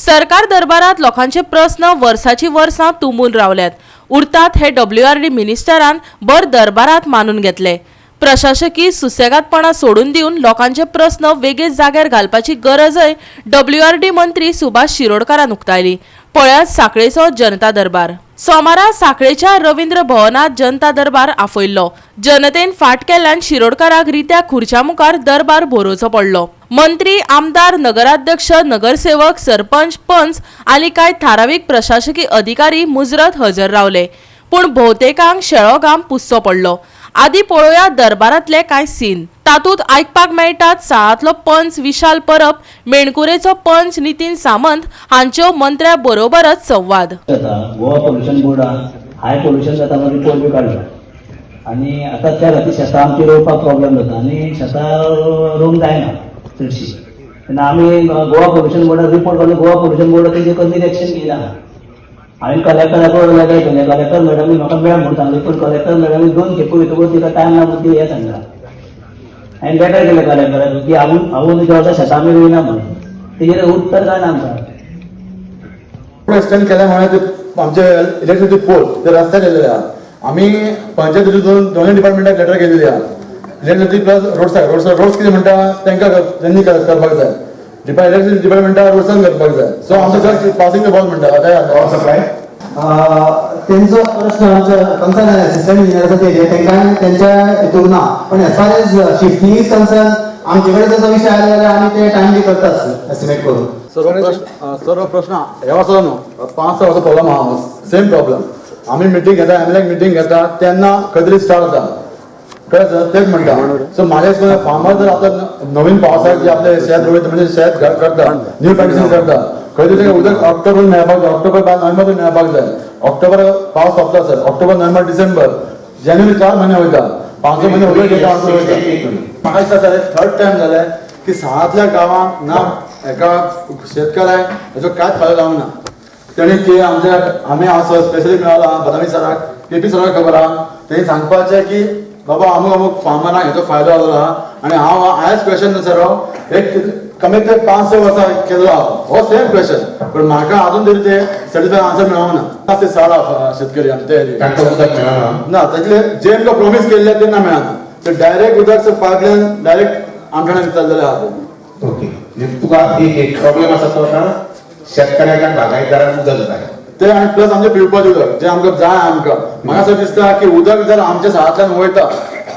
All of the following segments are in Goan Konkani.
सरकार दरबारात लोकांचे प्रस्न वर्साची वर्सां तुंबून रावल्यात उरतात हे डब्ल्यूआरडी मिनिस्टरान बर दरबारात मानून घेतले. प्रशासकी सुसेगादपणा सोडून दिवन लोकांचे प्रस्न वेगेत जाग्यार घालपाची गरजय डब्ल्यूआरडी मंत्री सुभाष शिरोडकारान उक्तायली. पळयात साखळेचो जनता दरबार. सोमारा साखळेच्या रवींद्र भवनात जनता दरबार आफयल्लो. जनतेन फाट केल्ल्यान शिरोडकाराक रित्या खुर्च्या मुखार दरबार भरोवचो पडलो. मंत्री, आमदार, नगराध्यक्ष, नगरसेवक, सरपंच, पंच आनी कांय थारावीक प्रशासकी अधिकारी मुजरत हजर रावले, पूण भोवतेकांक शेळो घाम पुसचो पडलो. आदी पळोवया दरबारांतले कांय सीन. तातूंत आयकपाक मेळटात साळांतलो पंच विशाल परब, मेणकुरेचो पंच नितीन सामंत हांच्यो मंत्र्या बरोबरच संवाद. जाता गोवा पोल्युशन बोर्डान हाय पोल्युशन जाता म्हणून रिपोर्ट बी काडला आनी आतां त्या खातीर शेतां आमची रोवपाक प्रॉब्लेम जाता आनी शेतां रोवंक जायना चडशी. तेन्ना आमी गोवा पोल्युशन बोर्डाक रिपोर्ट काडून गोवा पोल्युशन बोर्डाक तेंचे कसली एक्शन घेयना. हांवें कलेक्टराक लेटर केलें. कलेक्टर मॅडमी म्हाका मेळ म्हणून सांगलें, पूण कलेक्टर मॅडमी दोन खेपो वयतकूच तिका टायम ना म्हणून ती हें सांगला. हांवें लेटर केलें कलेक्टराक की हांव हांव तुज्या वर्सा शेतां आमी रोयना म्हणून. तेजेर उत्तर काय ना आमकां. एक्सटेंड केल्या मुळे ते आमचे इलेक्ट्रिसिटी पोल ते रस्त्यार येयलेले आहा. आमी पंचायतीतून दोनूय डिपार्टमेंटाक लेटर केलेली आहा, electricity plus road side. Road side roads कितें म्हणटा तांकां तेंनी करपाक जाय, इलेक्ट्रिसिटी डिपार्टमेंटा रोड्सान करपाक जाय. सो आमचो जस्ट पासिंग the ball म्हणटा काय. Power supply. तेंचो प्रश्न आमचो कन्सर्न असिस्टंट इंजिनियर आसा तेजे तेंकां तेंच्या हितून ना, पण as far as shifting is concern, आमचे कडेन जसो विशय आयलो जाल्यार आमी ते टायमली करतात एस्टिमेट करून. सर्व प्रश्न ह्या वर्सा न्हू, 5-6 वर्सां प्रॉब्लम आहा, सेम प्रॉब्लम. आमी मिटींग घेता, एमएलए मिटींग घेता तेन्ना खंय तरी स्टार्ट जाता, कळ्ळें सर? तेच म्हणटा. सो म्हाज्या हिसपान फार्मर जर आतां नवीन पावसाक जे आपले शेत रोयता, म्हणजे शेत करता, न्यू प्लांटेशन करता, खंय तरी तांकां उदक ऑक्टोबर मेळपाक जाय, ऑक्टोबर नोव्हेंबर मेळपाक जाय. ऑक्टोबर पावस सोंपता सर, ऑक्टोबर, नोव्हेंबर, डिसेंबर, जानेवारी, 4 म्हयने वयता, 5 म्हयने उदक घेता वयता. म्हाका दिसता सर, थर्ड टायम जालें की साळांतल्या गांवांक ना एका शेतकाराक हेचो कांयच फायदो जावंक ना. तेणी की आमच्या आमी हांव स्पेशली मेळ्ळा बदामी सराक, केपी सराक खबर आहा. तेणी सांगपाचें की बाबा अमुक अमुक फार्मराक हेचो फायदो जालो आहा. आनी हांव हायस्ट क्वेश्चन सर, हो एक कमीत कमी 5-6 वर्सां केल्लो आहा हो सेम क्वेश्चन, पूण म्हाका अजून तरी ते सर्टिफाय आन्सर मेळोंक ना. ते साळा शेतकरी आमचे ते तांकां उदक मेळना. ना, तातले जे आमकां प्रॉमीस केल्ले ते ना मेळना. ते डायरेक्ट उदक पायपलायन डायरेक्ट आमठाण्याक चल्लेले आहा ते. ओके, म्हणजे तुका एक एक प्रॉब्लेम आसा तो आतां शेतकऱ्याक आनी बागायतदारांक उदक जाय. ते आनी प्लस आमचें पिवपाचें उदक जे आमकां जाय. आमकां म्हाका सर दिसता की उदक जर आमच्या साळांतल्यान वयता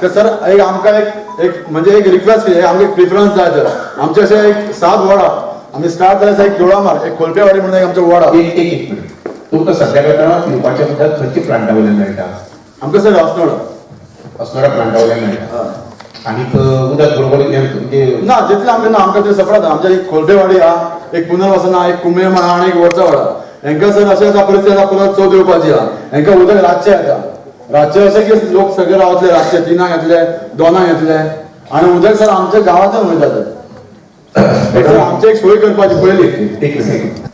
तर सर एक आमकां एक एक म्हणजे एक रिक्वेस्ट, आमकां एक प्रिफरन्स जाय. तर आमचे अशे एक सात वॉर्ड आमी स्टार्ट जाल्यार एक दोळामार, एक खोलपेवाडी म्हणून एक आमचो वॉर्ड. एक एक एक मिनिट. तुमकां सद्याक आतां पिवपाचें उदक खंयच्या प्लांटा वयल्यान मेळटा? आमकां सर अस्नोडा. अस्नोडा प्लांटा वयल्यान मेळटा आनीक उदक बरोबर म्हणजे ना, जितलें आमकां ना, आमकां ते सपरात आमच्या एक खोलपेवाडी आहा, एक पुनर्वसन आहा, एक कुंभेमार आहा आनी एक वरचावाडा. हेंकां सर अशें आतां परिस्थिती आतां परत चवथ येवपाची आहा. हेंकां उदक रातचें येता. रातचें अशें की लोक सगळे रावतले, रातचे 3ांक येतले, 2ांक येतले आनी उदक सर आमच्या गांवांतल्यान वयता. ते सर आमची एक सोय करपाची पयली. एक मिनिट,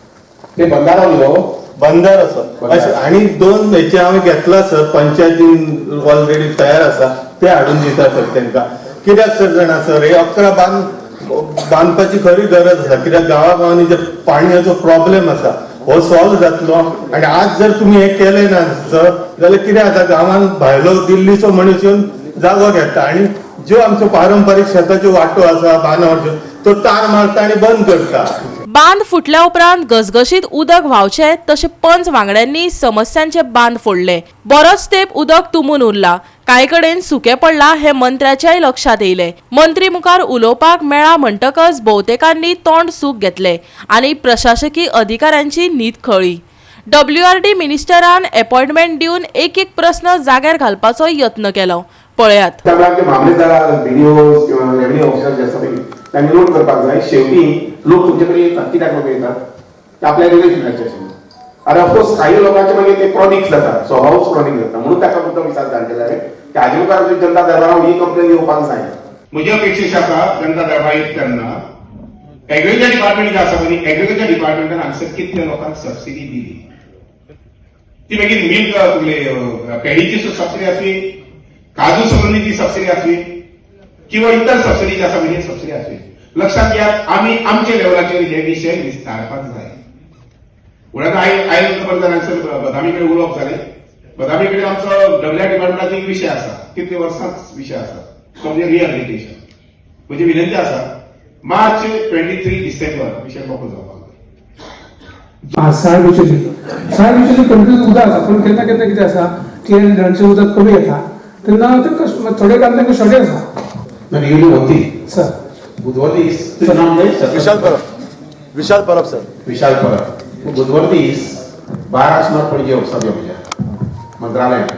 ते बंदारो न्ही हो? बंदार आसा अशें आनी दोन हेचे हांवें घेतला सर, पंचायतीन ऑलरेडी तयार आसा, ते हाडून दिता सर तांकां. कित्याक सर जाणा सर, हे 11 बांद बांदपाची खरी गरज आसा, कित्याक गांवा गांवांनी जे पाणयाचो प्रॉब्लेम आसा हो सॉल्व जातलो. आनी आज जर तुमी हें केलें ना सर, जाल्यार कितें जाता, गांवांत भायलो दिल्लीचो मनीस येवन जागो घेता आनी ज्यो आमच्यो पारंपारीक शेताच्यो वाटो आसा, बांदावरच्यो, तो तार मारता आनी बंद करता. बांद फुटल्या उपरांत घसघशीत उदक व्हांवचें तशें पंच वांगड्यांनी समस्यांचे बांद फोडले. बरोच तेंप उदक तुंबून उरला, कांय कडेन सुकें पडलां हें मंत्र्याच्याय लक्षात येयलें. मंत्री मुखार उलोवपाक मेळ्ळा म्हणटकच भोवतेकांनी तोंड सूख घेतलें आनी प्रशासकी अधिकाऱ्यांची न्हीद खळ्ळी. डब्ल्यूआरडी मिनिस्टरान अपॉयंटमेंट दिवन एक एक प्रस्न जाग्यार घालपाचो यत्न केलो. पळयात. त्यामुळे आमचे मामलेदार, बीडीओ किंवा रेव्हेन्यू ऑफिसर जे आसा पळय, तांणी नोट करपाक जाय. शेवटी लोक तुमचे कडेन येतात. कित्याक लोक येतात? ते आपल्या रिलीफ मेळचे आशिल्ले. आनी ऑफकोर्स काही लोकांचे मागीर ते क्रॉनिक जाता, स्वभावच क्रॉनिक जाता. म्हणून ताका मुद्दम विचार जाणटेले हांवें की हाजे मुखार जनता दरबाराक ही कंप्लेन येवपाक जाय. म्हजी अपेक्षा आसा, जनता दरबार येता तेन्ना एग्रीकल्चर डिपार्टमेंट जे आसा पळय, एग्रीकल्चर डिपार्टमेंटान हांगसर कितल्या लोकांक सबसिडी दिली, ती मागीर मिल्क तुगेले पेडीची सबसिडी आसली, काजू संबंदीची सबसिडी आसली किंवा इतर सबसिडी जी आसा पळय, ही सबसिडी आसली. लक्षात घेयात, आमी आमच्या लेवलाचेर हे विशय विस्तारपाक जाय. म्हणून आतां आयज आयज खबर जालें हांगसर बदामी कडेन उलोवप जालें. बदामी कडेन आमचो डब्ल्यू डिपार्टमेंटाचो एक विशय आसा, कितले वर्सांच विशय आसा तो म्हणजे रिहॅबिलिटेशन. म्हजी विनंती आसा, मार्च 23 डिसेंबर विशय मोकळो जावपाक जाय. हा, साळ बिचोली, साळ बिचोली कंटिन्यू उदक आसा, पूण केन्ना केन्ना कितें आसा की न्हंयचें उदक कमी येता तेन्ना ते थोडे काम तांकां शॉर्टेज आसा. येवली होती सर. बुधवार दीस तुजें नाम न्हय? विशाल परब, विशाल परब सर. विशाल परब, बुधवार दीस 12 सुमार पणजे ऑफिसाक यो म्हज्या मंत्रालयात.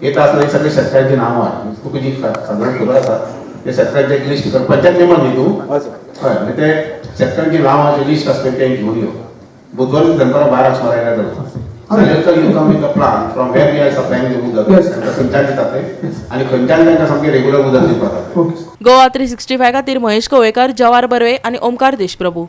येता आसतना ही सगळी शेतकारांची नांवां, तुका जी सादारण खबर आसा ते शेतकारांचे एक लिस्ट कर. पंचायत मेंबर न्ही तूं? हय सर. हय, मागीर ते शेतकारांची नांवांचें लिस्ट आसता तें घेवन यो. बुधवार दीस दनपारां 12 सुमार आयल्यार जाता. जाल्यार you come with a plan from where we are supplying the उदक. तांकां खंयच्यान दितात ते आनी खंयच्यान तांकां सामकें रेगुलर उदक दिवपाक जाता. ओके. गोवा 365 खातीर महेश कोवेकर, जवार बर्वे आनी ओमकार देशप्रभू.